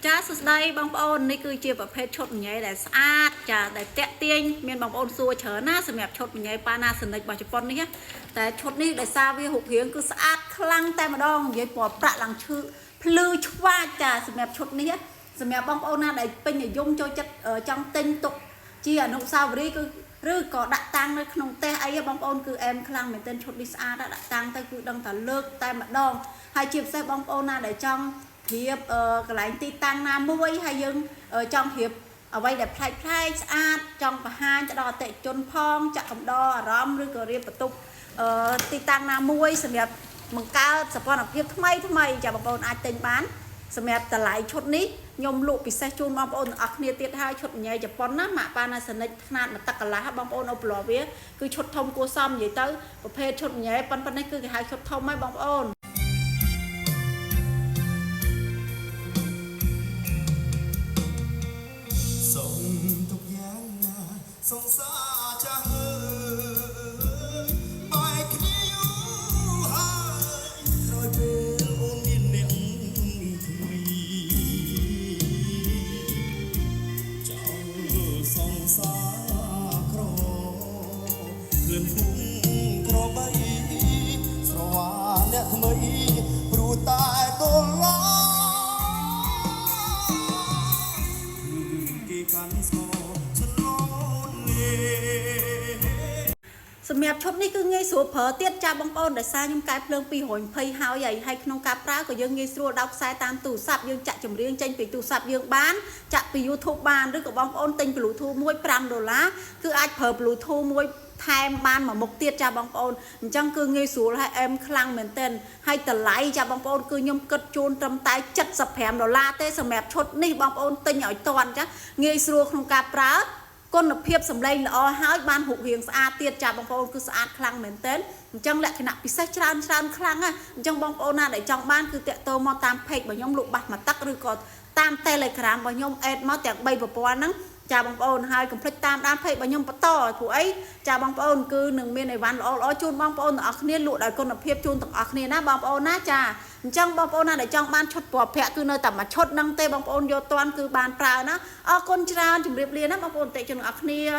ចាសួស្តីបងប្អូននេះគឺជាប្រភេទឈុតម្ញែដែលស្អាតចាដែលតាក់ទាញមានបងប្អូនសួរច្រើនណាសម្រាប់ឈុតម្ញែ Panasonic របស់ជប៉ុននេះណាតែឈុតនេះដោយសារវារូបរាងគឺស្អាតខ្លាំងតែម្ដងនិយាយពណ៌ប្រាក់ឡើងឈឺភ្លឺឆ្វាចចាសម្រាប់ឈុតនេះណាសម្រាប់បងប្អូនណាដែលពេញនិយមចូលចិត្តចង់ទិញទុកជាអនុស្សាវរីយ៍គឺឬក៏ដាក់តាំងនៅក្នុងផ្ទះអីហ៎បងប្អូនគឺអែមខ្លាំងមែនទែនឈុតនេះស្អាតណាស់ដាក់តាំងទៅគឺដឹងថាលើកតែម្ដងហើយជាពិសេសបងប្អូនណាដែលចង់ រៀបកន្លែងទីតាំងណាមួយហើយយើងចង់រៀបអ្វីដែលប្លែកប្លែកស្អាតចង់បង្ហាញទៅដល់អតិថិជនផងចាក់កំដរអារម្មណ៍ឬក៏រៀបបន្ទប់ទីតាំងណាមួយសម្រាប់បង្កើតសពន្ធភាពថ្មីថ្មីចាបងប្អូនអាចទិញបានសម្រាប់តម្លៃឈុតនេះខ្ញុំលក់ពិសេសជូនបងប្អូនទាំងអស់គ្នាទៀតហើយឈុតម្ញែជប៉ុនណាម៉ាក Panasonic ខ្នាតមួយទឹកកន្លះបងប្អូនអូប្លោវាគឺឈុតធំគួរសមនិយាយទៅប្រភេទឈុតម្ញែប៉ុណ្ណេះគឺគេហៅឈុតធំហើយបងប្អូន សុំទុកយ៉ាងណាសង្សារចាស់អើយបែកគ្នាយូរហើយក្រោយពេលអូនមានអ្នកថ្មីចង់សង្សារក្រក្លឿនភូមិក្របីស្រវាអ្នកថ្មីព្រោះតែដុល្លារ គេកាន់ស្មោឆ្លូនលេ សម្រាប់ឈុតនេះគឺងាយស្រួលប្រើទៀតចាបងប្អូនដោយសារខ្ញុំកែភ្លើង220ហើយហើយក្នុងការប្រើក៏យើងងាយស្រួលដោតខ្សែតាមទូរស័ព្ទយើងចាក់ចម្រៀងចេញពីទូរស័ព្ទយើងបានចាក់ពី YouTube បានឬក៏បងប្អូនទិញ Bluetooth មួយ5ដុល្លារគឺអាចប្រើ Bluetooth មួយថែមបានមួយមុខទៀតចាបងប្អូនអញ្ចឹងគឺងាយស្រួលហើយអែមខ្លាំងមែនទែនហើយតម្លៃចាបងប្អូនគឺខ្ញុំគិតជូនត្រឹមតែ75ដុល្លារទេសម្រាប់ឈុតនេះបងប្អូនទិញឲ្យតាន់ចាងាយស្រួលក្នុងការប្រើ គុណភាពសម្លេងល្អហើយបានរូបរាងស្អាតទៀតចាបងប្អូនគឺស្អាតខ្លាំងមែនទែនអញ្ចឹងលក្ខណៈពិសេសច្រើនច្រើនខ្លាំងណាអញ្ចឹងបងប្អូនណាដែលចង់បានគឺតាក់ទងមកតាម page របស់ខ្ញុំលក់បាសមួយទឹកឬក៏តាម Telegram របស់ខ្ញុំ add មកទាំង3ប្រព័ន្ធហ្នឹងចាបងប្អូនហើយកុំភ្លេចតាមដាន page របស់ខ្ញុំបន្តព្រោះអីចាបងប្អូនគឺនឹងមានអីវ៉ាន់ល្អល្អជូនបងប្អូនទាំងអស់គ្នាលក់ដោយគុណភាពជូនទាំងអស់គ្នាណាបងប្អូនណាចាអញ្ចឹងបងប្អូនណាដែលចង់បានឈុតពណ៌ប្រាក់គឺនៅតែមួយឈុតហ្នឹងទេបងប្អូនយកតាន់គឺបានប្រើណាអរគុណច្រើនជម្រាបលាណាបងប្អូនអតិថិជនទាំងអស់គ្នា។